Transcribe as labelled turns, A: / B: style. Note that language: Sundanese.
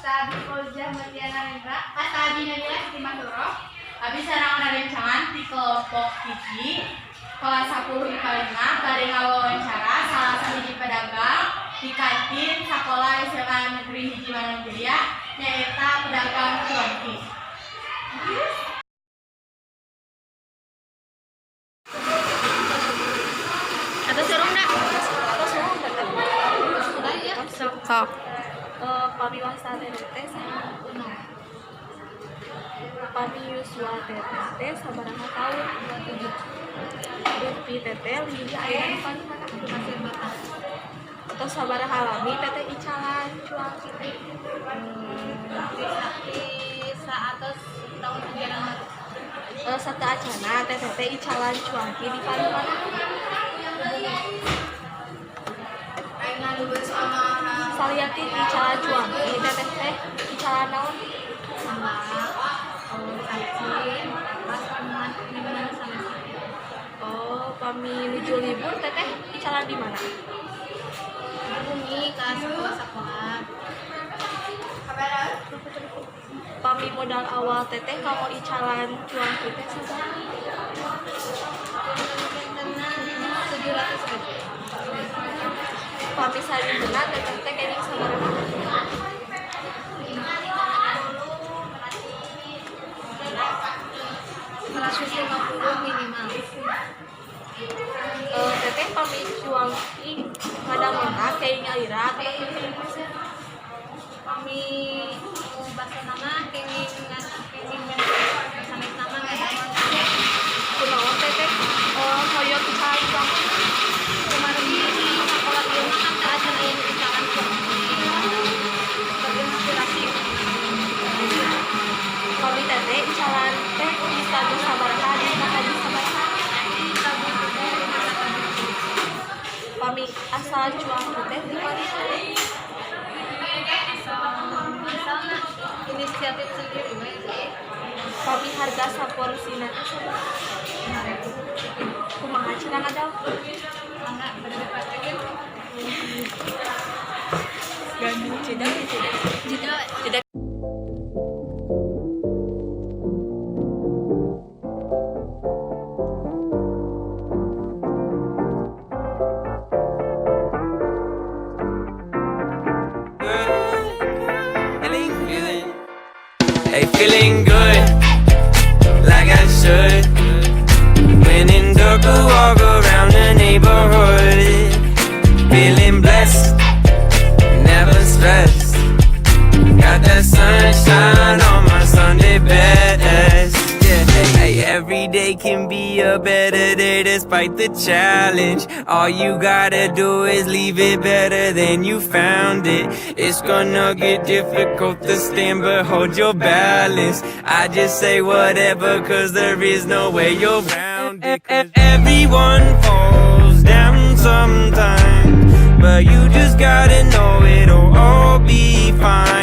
A: Wasta Abi Fauziah Mutia Narendra.
B: Wasta Abi Nabila Siti Masuro. Abi sareng rerencangan di kelompok 1 kelas 10 IPA 5 bade ngawawancara salah sahiji pedagang di kantin sekolah SMA Negeri 1 Manonjaya, nyaeta pedagang cuanki.
A: Atau serung dak?
C: Atau semua teteh.
A: Sudah ya.
B: Sok.
C: Pami wasta teteh saha? Pami yuswa teteh sabaraha taun?
A: 27.
C: Dupi teteh lili ayeuna di palih mana?
A: Pasir Batang.
C: Atau sabaraha lami teteh icalan cuanki teh?
A: Di saat tahun ajaran baru.
C: Sateuacanna teteh teh icalan cuanki di palih mana? Salian ti icalan cuanki, teteh teh icalan naon?
A: Sama cacing, pas minuman sama.
C: Oh, pami nuju libur teteh icalan di mana?
A: Bumi ke sekolah-sekolah.
C: Pami modal awal teteh kanggo icalan cuanki teh sabaraha?
A: 700 ribu.
C: Pami sadintenna teteh teh kenging sabaraha?
A: 150 minimal.
C: Teteh pami cuanki ngadamelna kenging nyalira atau kenging meser?
A: Pami bahasa nama kenging kenging sanes nama ngadamel.
C: Kunaon teteh hoyong icalan cuanki?
A: Kemarin di sekolah ieu mah kan teu acan aya nu icalan cuanki. Terinspirasi.
C: Pami teteh icalan teh ditabuh sabaraha, ditabuh sabaraha?
A: Ditabuh teh 500.
C: Pami asal cuanki teh di mana?
A: Asalna inisiatif sendiri we sih.
C: Pami harga saporsina teh sabaraha?
A: 5.000.
C: Kumaha cara ngadamel?
A: Mangga bade dipraktekeun.
C: Jeda, jeda.
A: Jeda.
C: Jeda.
D: Feeling, feeling, hey, feeling good, like I should. When in dark, I walk around the neighborhood, feeling blessed, never stressed. Got that sunshine on my Sunday best. Yeah, hey, every day can be a better day despite the challenge. All you gotta do is leave it better than you found it. It's gonna get difficult to stand, but hold your balance. I just say whatever, 'cause there is no way you're round it. 'Cause everyone falls down sometimes, but you just gotta know it'll all be fine.